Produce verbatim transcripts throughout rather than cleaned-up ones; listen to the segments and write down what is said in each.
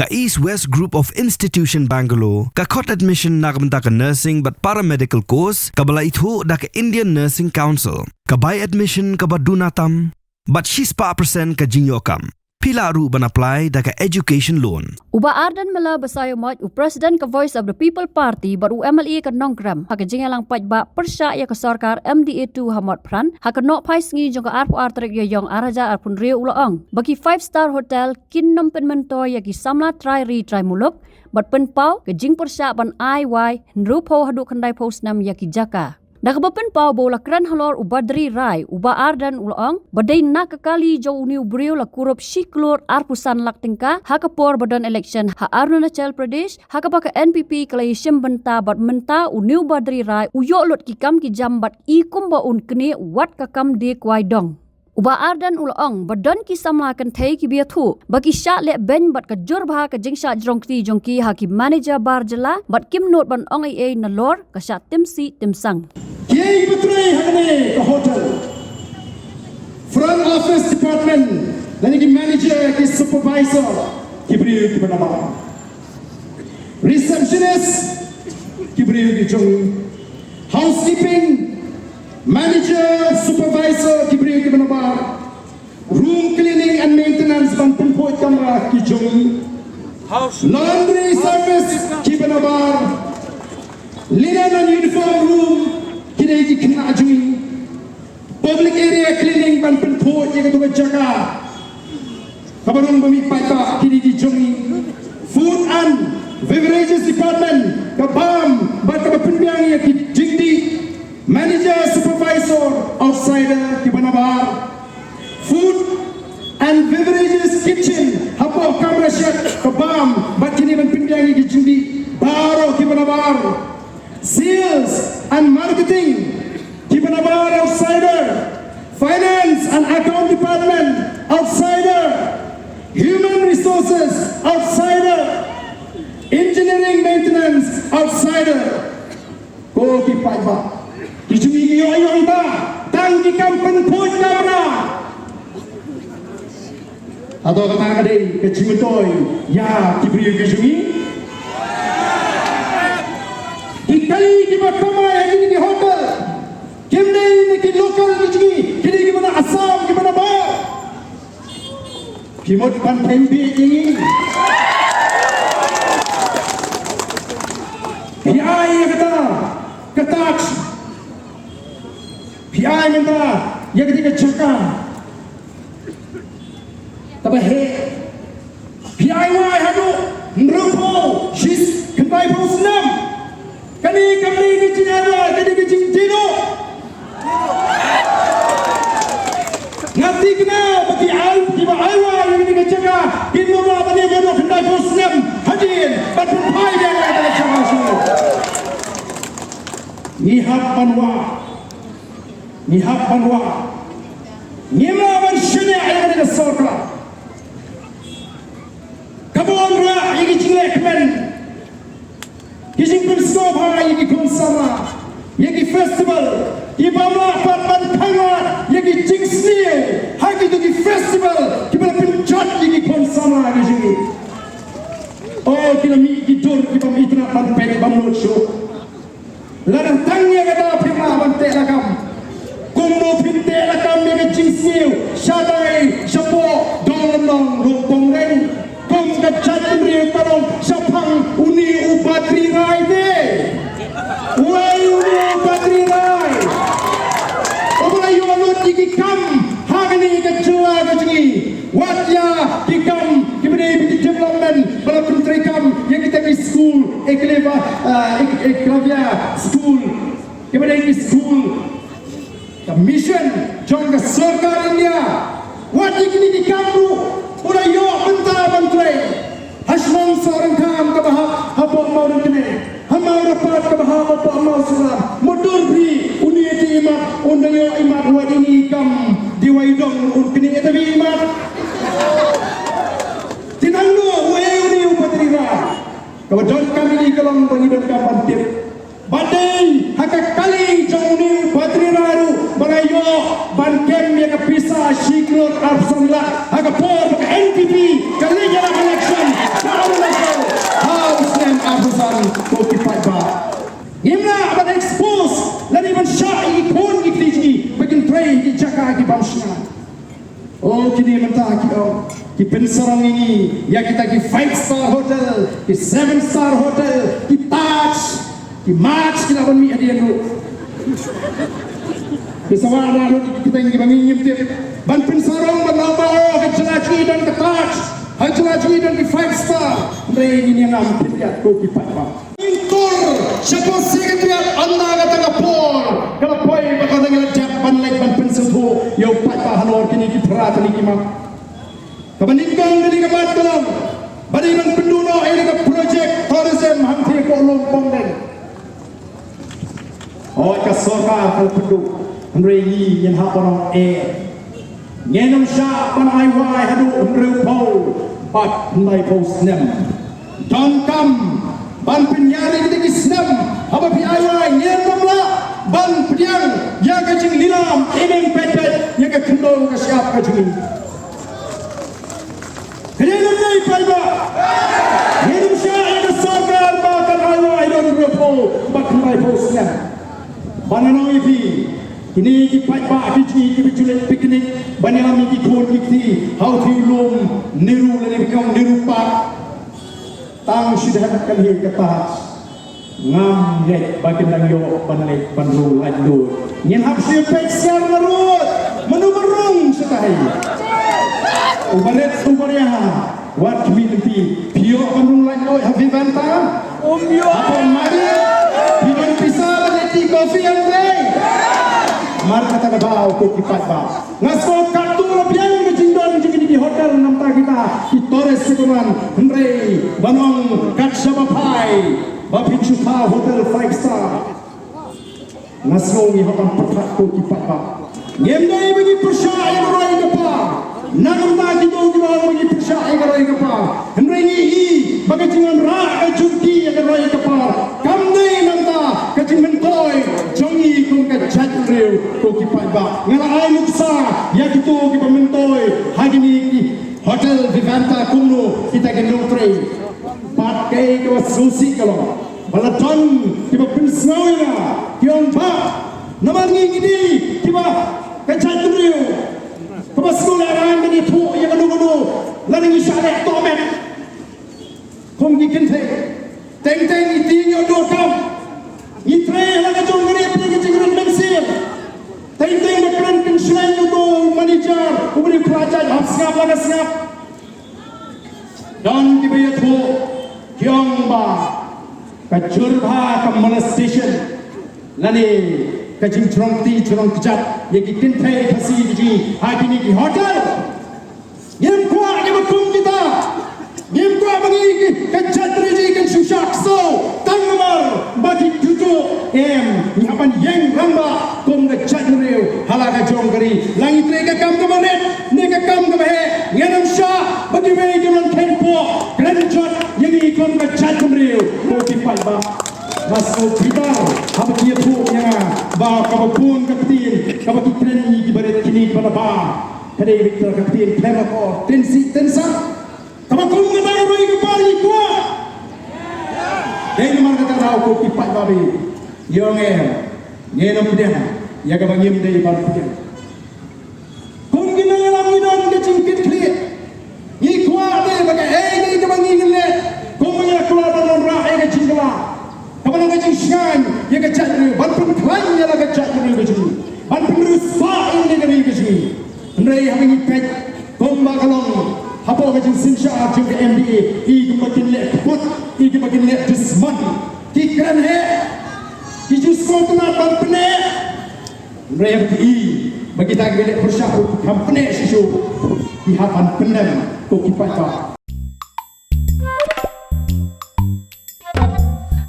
Ka East West Group of Institution Bangalore ka khot admission na ka bynta ka nursing bad paramedical course kaba la ithuh da ka Indian Nursing Council. Ka bai admission kaba duna tam bad shispah percent ka jingïoh kam. Phi lah ruh ban apply da ka education loan. U Bah Ardent Miller Basaiawmoit, u President ka Voice of the People Party bad u M L A ka Nongkrem, ha ka jingïalang paidbah pyrshah ïa ka sorkar M D A two ha Motphran ha ka nohphai sngi jong ka arphew ar tarik Ïaïong ar hajar arphew hynriew, u la ong ba ki five star hotel kin nym pynmyntoi ïa ki samla trai ri trai muluk bad pynpaw ka jingpyrshah ban ai wai hynriewphew haduh khyndaiphew snem ïa ki jaka. Da kaba pynpaw ba u la kren halor u Badri Rai, u Bah Ardent u la ong ba dei na ka kali jong une u briew la kurup shi klur arphew san lak tyngka ha ka por ba don election ha Arunachal Pradesh, ha kaba ka N P P ka la ïashim bynta bad mynta une u Badri Rai u ïoh lut ki kam ki jam bad i kumba un knieh wat ka kam die kwai dong. U Bah Ardent u la ong ba don ki samla kynthei kiba ïathuh ba ki shah leh beiñ bad ka jur bha ka jingshah jrong kti jong ki ha ki manager bar jylla bad kim nud ban ong ei ei nalor ka shah tim sih tim sang. Kiei kiba trei hangne ka hotel? Front office department, lane ki manager, ki supervisor, ki briew kiba nabar. Receptionist, ki briew ki jong ngi. Housekeeping, manager, supervisor, ki briew kiba nabar. Room cleaning and maintenance, ban pynphuid kamra, ki jong ngi. Laundry service, kiba nabar. Linen and uniform room, ki dei ki khynnah jong ngi. Public area cleaning, ban pynphuid ïa kato ka jaka kaba rung ba mih paidbah, ki dei ki jong ngi. Food and beverages department, ka bam bad kaba pynbiang ïa ki jingdih. Manager, supervisor, outsider, kiba nabar. Food and beverages kitchen, hapoh kamra shed, ka bam bad kine ban pynbiang ïa ki jingdih, baroh kiba nabar. Sales and marketing, kiba nabar, outsider. Finance and account department, outsider. Human resources, outsider. Engineering maintenance, outsider. Ko ki paidbah, ki jong ngi ïoh ïoh ba tang ki kam pynphuid kamra. Hato kata ka dei ka jingmyntoi ïa ki briew ki jong ngi? Ki kali kiba kamai ha kine ki hotel kim dei na ki local ki jong ngi, ki dei kiba na Assam, kiba na baroh. Ki mut ban kheiñ bieit ïa ngi. Phi ai ïa kata ka tax, phi ai mynta ïa kata ka jaka kaba heh. Phi ai wai haduh hynriewphew, shi, khyndaiphew snem. Kane kam dei ka jingaiwai, ka dei ka jingdih noh. Nga thikna ba ki ai, kiba ai wai ïa kane ka jaka kin ym lah ban ïa mano khyndai phew snem hadien ban pynphai biang ïa kane ka jaka shuh. Ngi hap ban wad, ngi hap ban wad, ngim lah ban shaniah ïa kane ka sorkar. Ka bun ruh ïa ki jingleh kmen, ki jingpynsngewbha ïa ki khun samla, ïa ki festival, ki bym lah pat ban khanglad ïa ki jingsniew ha kito ki festival kiba la pynjot ïa ki khun samla ki jong ngi. O, ki la mih ki dur ki bym itynnad ban peit bym nud shuh. Lada tang ïa kata phim lah ban teh lakam. Kumno phin teh lakam ïa ka jingsniew shatai shapoh dong lynnong ruh pom reng. Kum ka jaitbynriew ka long shaphang une u Badri Rai te. Uei une u Badri Rai uba la ïoh lut ïa ki kam ha kane ka jylla ka jong ngi? Wat ïa ki kam kiba dei ba ki development ba la pyntreikam ïa kita ki skul, Eklavya, ah, Ek-, Eklavya skul, kiba dei ki skul ka mission jong ka sorkar India. Wat ïa kine ki kam ruh u la ïoh bynta ban trei. Ha Shnong Sohryngkham kaba hap hapoh Mawryngkneng, ha Mawrapat kaba hap hapoh Mawsynram, Mawdur Bri, une te imat un da ïoh imat, wat ïa kine ki kam dei wai dong un kine ïa ta bi imat. Te nangno, uei une u Badri Rai? Kaba donkam ïa ngi ka long ba ngi donkam ban tip ba dei ha ka kali jong une u Badri Rai ruh ba la ïoh ban kem ïa ka pisa shi klur arphew san lak ha ka por ba ka N P P ka leit ïalap election. Ka Ki ong, ki pynsarong ïa ngi ïa kita ki five star hotel, ki seven star hotel, ki Taj, ki March ki la ban mih hadien ruh. Ki sawa na ruh kita ngi ba ngi ngim tip. Ban pynsarong ban ong ba oh, ha jylla jong ngi don ka Taj, ha jylla jong ngi don ki five star. Hynrei ngin ïa ngam tip ïa ko ki paidbah. Ngin tur sha ko Secretariat ynda kata ka por ka la poi bad ka dang ïa dep ban leit ban pynsngewthuh ïa u paidbah halor kine ki phra tylli ki mat. Kaba nyngkong kane ka mat ka long ba dei ban pynduh noh ïa ka project tourism hangtei ko Lum Pongdeng. Hooid, ka sorkar ka la pynduh, hynrei ngi ngin hap ban ong eh. Ngin ym shah ban ai wai haduh hynriewphew bad hynñiewphew snem. Donkam ban pynïar ïa kita ki snem haba phi ai wai, ngin ym lah ban pdiang ïa ka jinglilam iming peit peit ïa ka khyndew ka shyiap ka jong ngi. Ka dei lem dei paidbah. Ngin ym shah ïa ka sorkar ba kan ai wai haduh hynriewphew bad hynñiewphew snem. Ban ong ïa phi, kine ki paidbah ki jong ngi kiba ju leit picnic ban ïalam ïa ki khun ki kti ha u thiew lum Nehru lane ba ki ong Nehru Park. Tang shi dep kan hi ka Taj. Ngam ngeit ba kin dang ïoh ban leit ban rung laitluid. Ngin hap shu peit sngewbha ruh. Mano ba rung shatai? U barit u baria. Wat khmih lynti. Phi ïoh ban rung laitluid ha Vivanta? Um ïoh. Hapoh Marriott? Phi don pisa ban leit tea coffee hangtei? Mar kata ka daw ko ki paidbah. Nga sngew katto la biang ka jingdon jong kine ki hotel namar kita ki tourist settlement, hynrei ban ong kat shaba phai ba phin shu thaw hotel five star. Nga sngew ngi hap ban pyrkhat ko ki paidbah. Ngim dei ba ngi pyrshah ïa ka roi ka par. Nangta kito kiba ong ba ngi pyrshah ïa ka roi ka par, hynrei ngi i ba ka jingwanrah ka jong ki ïa ka roi ka par kam dei nangta ka jingmyntoi jong ngi kum ka jaitbynriew ko ki paidbah. Nga la ai nuksa ïa kito kiba myntoi ha kine ki hotel Vivanta kumno kita ki nongtrei. Bad kaei kaba sngewsih ka long ba la don kiba pynsngew ïa nga ki ong ba namar ngi ngi dei kiba ka jaitbynriew kaba sngewlehraiñ ban ïathuh ïa kano kano lada ngi shah leh tohmet. Kum ki kynthei teng teng ngi tieng ïa u dohkam. Ngi trei ha la ka jong ka ri pyrshah ka jingrit mynsiem. Teng teng ba kren kynshlur uto u manager uba dei u khlajait hap sngap la ka sngap. Don kiba ïathuh ki ong ba ka jur bha ka molestation lane ka jingjrong kti jrong kjat ïa ki kynthei Khasi ki jong ngi ha kine ki hotel. Ngim kwah kiba kum kita. Ngim kwah ba ngi ki ka jaitbynriew jong ngi kan shu shah ksew tang namar ba ki kyntu. Em, ngi hap ban ïeng rangbah kum ka jaitbynriew ha la ka jong ka ri. La ngi trei ka kam kaba rit ne ka kam kaba heh, ngin ym shah ba kiwei ki nongkheiñ poh kren jot ïa ngi kum ka jaitbynriew ko ki paidbah. Nga sngew bitar haba ki ïathuh ïa nga ba kaba bun ka ktien kaba ki kren ïa ngi kiba rit kine kiba la ba ka dei Victor ka ktien khlem akor, tynsi tynsat. Kaba kum kata ka roi ka par ngi kwah. Dei namar kata ka daw ko ki paidbah ba ïoh ngi, ngin ym pdiang ïa kaba ngim dei ban pdiang. Kum ki nongïalam ngi don ka jingkitkhlieh. Ngi kwah dei ba kaei kaei kaba ngi ngin leh kum ba ngi la kular ban wanrah ïa ka jingkylla kaba long ka jingshngaiñ ïa ka jaitbynriew, ban pynkhlaiñ ïa la ka jaitbynriew ka jong ngi, ban pynriewspah ïa ka ri ka jong ngi. Hynrei haba ngi peit kumba ka long hapoh ka jingsynshar jong ka M D A, i kumba kin leh kput, i kumba kin leh dusmon, ki kren heh, ki ju sngewtynnat ban pyneh. Hynrei haba ki i ba kita kiba leh pyrshah ruh ki kham pyneh shisha, ki hap ban pyndem ko ki paidbah.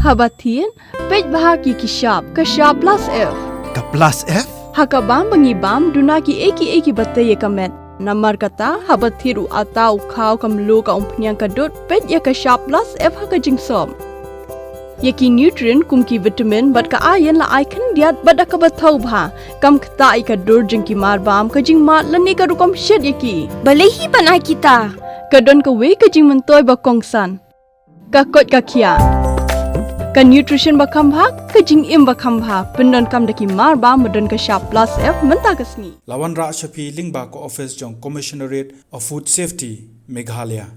Haba thied, peit bha ki ki shap, ka shap plus F. Ka plus F? Ha ka bam ba ngi bam, duna kiei kiei kiba tei ïa ka met. Namar kata, haba thied u atta, u khaw, ka mluh, ka umphniang, ka dud, peit ïa ka shap plus F ha ka jingsop. Ïa ki nutrient kum ki vitamin bad ka iron la ai khyndiat bad da kaba thaw bha. Kam ktah ïa ka dur jong ki mar bam, ka jingmad lane ka rukom shet ïa ki. Balei hi ban ai kita? Ka don kawei ka jingmyntoi ba kongsan. Ka koit ka khiah. Ka nutrition ba kham bha, ka jingim ba kham bha, pyndonkam da ki mar ba, ba don ka shap plus F mynta ka sngi. La wanrah sha phi lyngba ka office jong Commissionerate of Food Safety, Meghalaya.